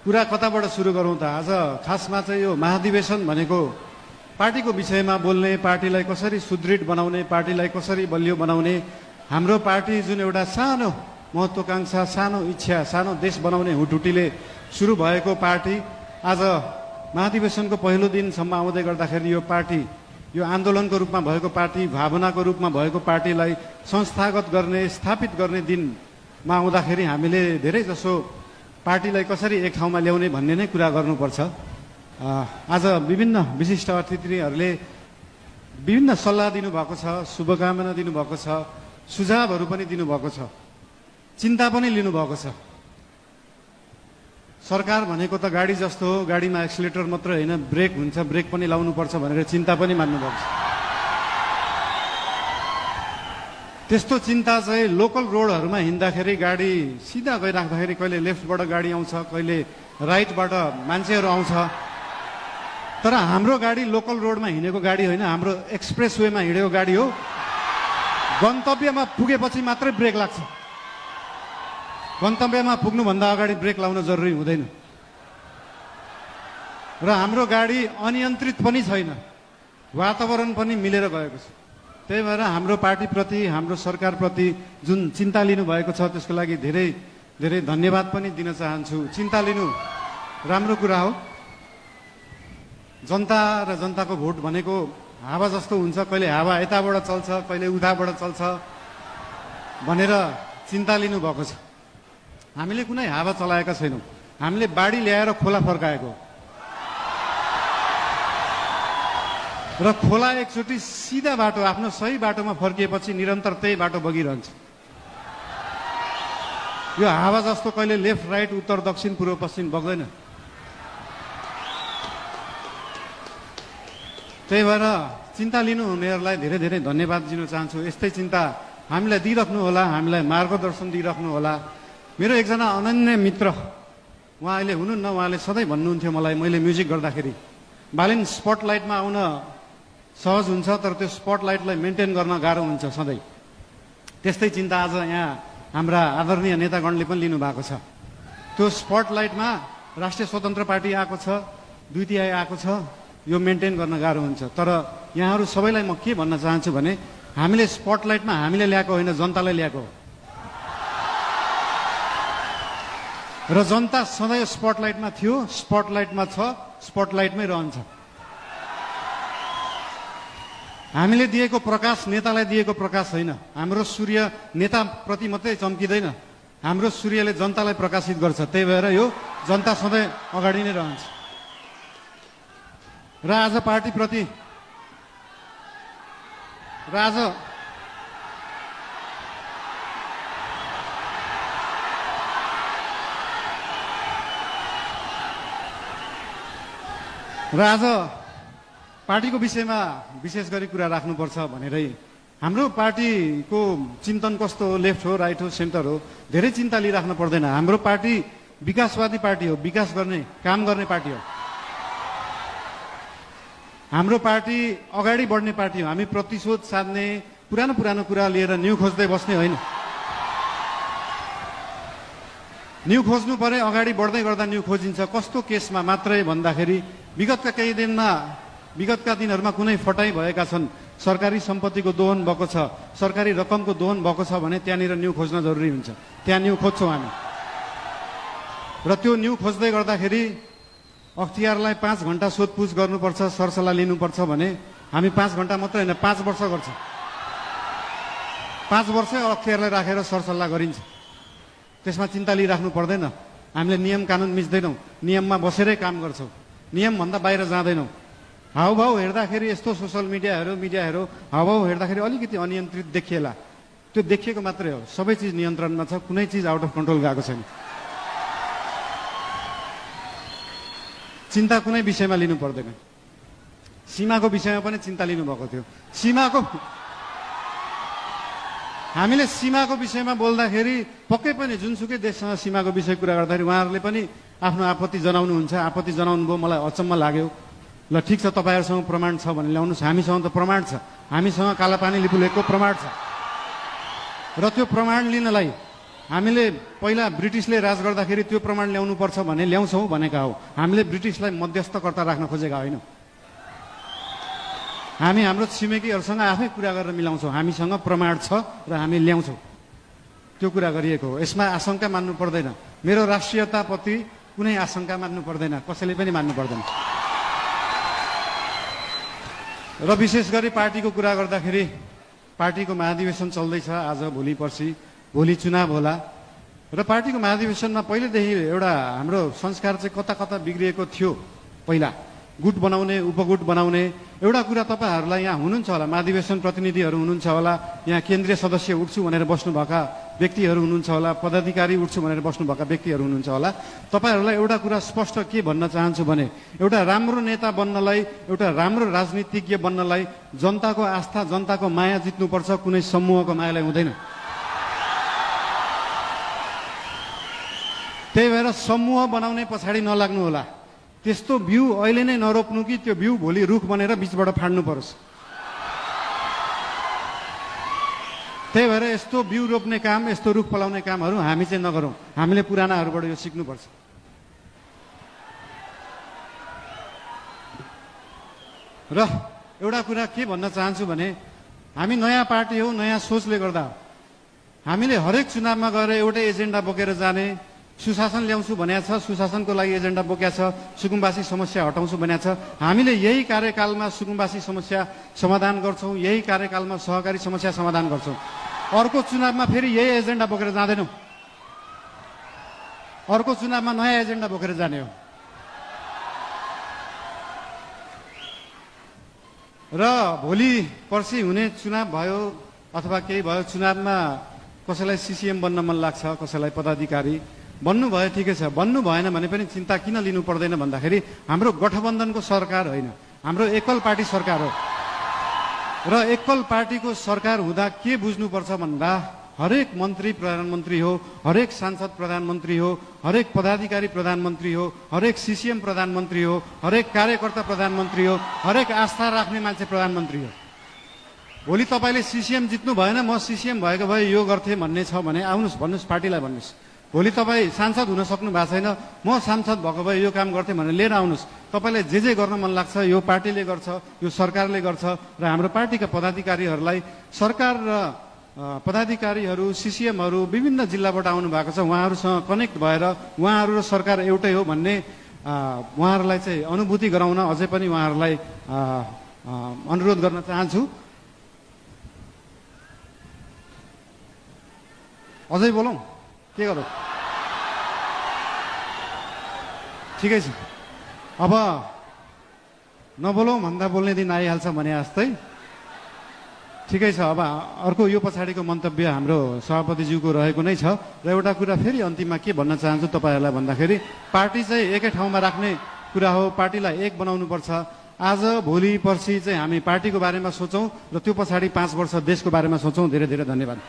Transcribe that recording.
कुरा कताबाट सुरु गरौँ त? आज खासमा चाहिँ यो महाधिवेशन भनेको पार्टीको विषयमा बोल्ने, पार्टीलाई कसरी सुदृढ बनाउने, पार्टीलाई कसरी बलियो बनाउने, हाम्रो पार्टी जुन एउटा सानो महत्त्वाकांक्षा, सानो इच्छा, सानो देश बनाउने हुटुटीले सुरु भएको पार्टी आज महाधिवेशनको पहिलो दिनसम्म आउँदै गर्दाखेरि यो पार्टी, यो आन्दोलनको रूपमा भएको पार्टी, भावनाको रूपमा भएको पार्टीलाई संस्थागत गर्ने, स्थापित गर्ने दिनमा आउँदाखेरि हामीले धेरै जसो पार्टीलाई कसरी एक ठाउँमा ल्याउने भन्ने नै कुरा गर्नुपर्छ। आज विभिन्न विशिष्ट अतिथिहरूले विभिन्न सल्लाह दिनुभएको छ, शुभकामना दिनुभएको छ, सुझावहरू पनि दिनुभएको छ, चिन्ता पनि लिनुभएको छ। सरकार भनेको त गाडी जस्तो हो, गाडीमा एक्सिलेटर मात्र होइन, ब्रेक हुन्छ, ब्रेक पनि लाउनुपर्छ भनेर चिन्ता पनि मान्नुभएको छ। त्यस्तो चिन्ता चाहिँ लोकल रोडहरूमा हिँड्दाखेरि गाडी सिधा गइराख्दाखेरि कहिले लेफ्टबाट गाडी आउँछ, कहिले राइटबाट मान्छेहरू आउँछ। तर हाम्रो गाडी लोकल रोडमा हिँडेको गाडी होइन, हाम्रो एक्सप्रेस वेमा हिँडेको गाडी हो। गन्तव्यमा पुगेपछि मात्रै ब्रेक लाग्छ, गन्तव्यमा पुग्नुभन्दा अगाडि ब्रेक लाउन जरुरी हुँदैन। र हाम्रो गाडी अनियन्त्रित पनि छैन, वातावरण पनि मिलेर गएको छ। त्यही भएर हाम्रो पार्टीप्रति, हाम्रो सरकारप्रति जुन चिन्ता लिनुभएको छ त्यसको लागि धेरै धेरै धन्यवाद पनि दिन चाहन्छु। चिन्ता लिनु राम्रो कुरा हो। जनता र जनताको भोट भनेको हावा जस्तो हुन्छ, कहिले हावा यताबाट चल्छ, कहिले उताबाट चल्छ भनेर चिन्ता लिनुभएको छ। हामीले कुनै हावा चलाएका छैनौँ, हामीले बाढी ल्याएर खोला फर्काएको र खोला एकचोटि सिधा बाटो, आफ्नो सही बाटोमा फर्किएपछि निरन्तर त्यही बाटो बगिरहन्छ। यो हावा जस्तो कहिले लेफ्ट राइट, उत्तर दक्षिण, पूर्व पश्चिम बग्दैन। त्यही भएर चिन्ता लिनुहुनेहरूलाई धेरै धेरै धन्यवाद दिन चाहन्छु। यस्तै चिन्ता हामीलाई दिइराख्नु होला, हामीलाई मार्गदर्शन दिइराख्नु होला। मेरो एकजना अनन्य मित्र, उहाँ अहिले हुनुहुन्न, उहाँले सधैँ भन्नुहुन्थ्यो मलाई, मैले म्युजिक गर्दाखेरि, बालिन स्पटलाइटमा आउन सहज हुन्छ तर त्यो स्पटलाइटलाई मेन्टेन गर्न गाह्रो हुन्छ सधैँ। त्यस्तै चिन्ता आज यहाँ हाम्रा आदरणीय नेतागणले पनि लिनुभएको छ। त्यो स्पटलाइटमा राष्ट्रिय स्वतन्त्र पार्टी आएको छ, 2 आएको छ, यो मेन्टेन गर्न गाह्रो हुन्छ। तर यहाँहरू सबैलाई म के भन्न चाहन्छु भने हामीले स्पटलाइटमा हामीले ल्याएको होइन, जनतालाई ल्याएको हो। र जनता सधैँ स्पटलाइटमा थियो, स्पटलाइटमा छ, स्पटलाइटमै रहन्छ। हामीले दिएको प्रकाश नेतालाई दिएको प्रकाश होइन। हाम्रो सूर्य नेताप्रति मात्रै चम्किँदैन, हाम्रो सूर्यले जनतालाई प्रकाशित गर्छ। त्यही भएर यो जनता सधैँ अगाडि नै रहन्छ। र आज पार्टीप्रति आज पार्टीको विषयमा विशेष गरी कुरा राख्नुपर्छ भनेरै हाम्रो पार्टीको चिन्तन कस्तो हो, लेफ्ट हो, राइट हो, सेन्टर हो, धेरै चिन्ता लिइराख्नु पर्दैन। हाम्रो पार्टी विकासवादी पार्टी हो, विकास गर्ने, काम गर्ने पार्टी हो। हाम्रो पार्टी अगाडि बढ्ने पार्टी हो। हामी प्रतिशोध साध्ने, पुरानो कुरा लिएर न्यू खोज्दै बस्ने होइन। न्यू खोज्नु परे अगाडि बढ्दै गर्दा न्यू खोजिन्छ। कस्तो केसमा मात्रै भन्दाखेरि विगतका दिनहरूमा कुनै फटाइ भएका छन्, सरकारी सम्पत्तिको दोहन भएको छ, सरकारी रकमको दोहन भएको छ भने त्यहाँनिर न्यू खोज्न जरुरी हुन्छ। त्यहाँ न्यू खोज्छौँ हामी। र त्यो न्यू खोज्दै गर्दाखेरि अख्तियारलाई 5 घण्टा सोधपुछ गर्नुपर्छ, सरसल्लाह लिनुपर्छ भने हामी 5 घण्टा मात्रै होइन, 5 वर्ष गर्छ। 5 वर्ष अख्तियारलाई राखेर सरसल्लाह गरिन्छ। त्यसमा चिन्ता लिइराख्नु पर्दैन। हामीले नियम कानुन मिच्दैनौँ, नियममा बसेरै काम गर्छौँ, नियमभन्दा बाहिर जाँदैनौँ। हाउभाउ हेर्दाखेरि यस्तो सोसल मिडियाहरू हाउभाउ हेर्दाखेरि अलिकति अनियन्त्रित देखिएला, त्यो देखिएको मात्रै हो। सबै चिज नियन्त्रणमा छ, कुनै चिज आउट अफ कन्ट्रोल गएको छैन। चिन्ता कुनै विषयमा लिनु पर्दैन। सीमाको विषयमा पनि चिन्ता लिनुभएको थियो। हामीले सीमाको विषयमा बोल्दाखेरि पक्कै पनि जुनसुकै देशसँग सीमाको विषय कुरा गर्दाखेरि उहाँहरूले पनि आफ्नो आपत्ति जनाउनुहुन्छ। आपत्ति जनाउनु भयो, मलाई अचम्म लाग्यो। ल ठिक छ, तपाईँहरूसँग प्रमाण छ भने ल्याउनुहोस्। हामीसँग त प्रमाण छ, हामीसँग कालापानी लिपुलेकको प्रमाण छ। र त्यो प्रमाण लिनलाई हामीले पहिला ब्रिटिसले राज गर्दाखेरि त्यो प्रमाण ल्याउनुपर्छ भने ल्याउँछौँ भनेका हो। हामीले ब्रिटिसलाई मध्यस्थकर्ता राख्न खोजेका होइनौँ। हामी हाम्रो छिमेकीहरूसँग आफै कुरा गरेर मिलाउँछौँ। हामीसँग प्रमाण छ र हामी ल्याउँछौँ। त्यो कुरा गरिएको हो। यसमा आशंका मान्नु पर्दैन। मेरो राष्ट्रियताप्रति कुनै आशंका मान्नु पर्दैन, कसैले पनि मान्नु पर्दैन। र विशेष गरी पार्टीको कुरा गर्दाखेरि पार्टीको महाधिवेशन चल्दैछ आज, भोलि पर्सि, भोलि चुनाव होला। र पार्टीको महाधिवेशनमा पहिलेदेखि एउटा हाम्रो संस्कार चाहिँ कता कता बिग्रिएको थियो। पहिला गुट बनाउने, उपगुट बनाउने। एउटा कुरा तपाईँहरूलाई यहाँ हुनुहुन्छ होला, महाधिवेशन प्रतिनिधिहरू हुनुहुन्छ होला, यहाँ केन्द्रीय सदस्य उठ्छु भनेर बस्नुभएका व्यक्तिहरू हुनुहुन्छ होला, पदाधिकारी उठ्छु भनेर बस्नुभएका व्यक्तिहरू हुनुहुन्छ होला। तपाईँहरूलाई एउटा कुरा स्पष्ट के भन्न चाहन्छु भने एउटा राम्रो नेता बन्नलाई, एउटा राम्रो राजनीतिज्ञ बन्नलाई जनताको आस्था, जनताको माया जित्नुपर्छ, कुनै समूहको मायालाई हुँदैन। त्यही भएर समूह बनाउने पछाडि नलाग्नु होला। त्यस्तो बिउ अहिले नै नरोप्नु कि त्यो बिउ भोलि रुख बनेर बिचबाट फाड्नु परोस्। त्यही भएर यस्तो बिउ रोप्ने काम, यस्तो रुख फलाउने कामहरू हामी चाहिँ नगरौँ। हामीले पुरानाहरूबाट यो सिक्नुपर्छ। र एउटा कुरा के भन्न चाहन्छु भने हामी नयाँ पार्टी हो, नयाँ सोचले गर्दा हो। हामीले हरेक चुनावमा गएर एउटै एजेन्डा बोकेर जाने, सुशासन ल्याउँछु भनेको छ, सुशासनको लागि एजेन्डा बोकेको छ, सुकुम्बासी समस्या हटाउँछु भनेको छ। हामीले यही कार्यकालमा सुकुम्बासी समस्या समाधान गर्छौँ, यही कार्यकालमा सहकारी समस्या समाधान गर्छौँ। अर्को चुनावमा फेरि यही एजेन्डा बोकेर जाँदैनौँ। अर्को चुनावमा नयाँ एजेन्डा बोकेर जाने हो। र भोलि पर्सि हुने चुनाव भयो अथवा केही भयो, चुनावमा कसैलाई सिसिएम बन्न मन लाग्छ, कसैलाई पदाधिकारी बन्नु भयो, ठिकै छ। बन्नु भएन भने पनि चिन्ता किन लिनु पर्दैन भन्दाखेरि हाम्रो गठबन्धनको सरकार होइन, हाम्रो एकल पार्टी सरकार हो। र एकल पार्टीको सरकार हुँदा के बुझ्नुपर्छ भन्दा हरेक मन्त्री प्रधानमन्त्री हो, हरेक सांसद प्रधानमन्त्री हो, हरेक पदाधिकारी प्रधानमन्त्री हो, हरेक सिसिएम प्रधानमन्त्री हो, हरेक कार्यकर्ता प्रधानमन्त्री हो, हरेक आस्था राख्ने मान्छे प्रधानमन्त्री हो। भोलि तपाईँले सिसिएम जित्नु भएन, म सिसिएम भएको भए यो गर्थेँ भन्ने छ भने आउनुहोस्, भन्नुहोस्, पार्टीलाई भन्नुहोस्। भोलि तपाईँ सांसद हुन सक्नु भएको छैन, म सांसद भएको भए यो काम गर्थेँ भनेर लिएर आउनुहोस्। तपाईँलाई जे गर्न मन लाग्छ यो पार्टीले गर्छ, यो सरकारले गर्छ। र हाम्रो पार्टीका पदाधिकारीहरूलाई, सरकार र पदाधिकारीहरू, सिसिएमहरू विभिन्न जिल्लाबाट आउनु भएको छ, उहाँहरूसँग कनेक्ट भएर उहाँहरू र सरकार एउटै हो भन्ने उहाँहरूलाई चाहिँ अनुभूति गराउन अझै पनि उहाँहरूलाई अनुरोध गर्न चाहन्छु। अझै बोलौँ, के गरौँ? ठिकै छ, अब नबोलौँ भन्दा बोल्ने दिन आइहाल्छ भने जस्तै। ठिकै छ, अब अर्को यो पछाडिको मन्तव्य हाम्रो सभापतिज्यूको रहेको नै छ। र एउटा कुरा फेरि अन्तिममा के भन्न चाहन्छु तपाईँहरूलाई भन्दाखेरि पार्टी चाहिँ एकै ठाउँमा राख्ने कुरा हो, पार्टीलाई एक बनाउनुपर्छ। आज भोलि पर्सि चाहिँ हामी पार्टीको बारेमा सोचौँ र त्यो पछाडि 5 वर्ष देशको बारेमा सोचौँ। धेरै धेरै धन्यवाद।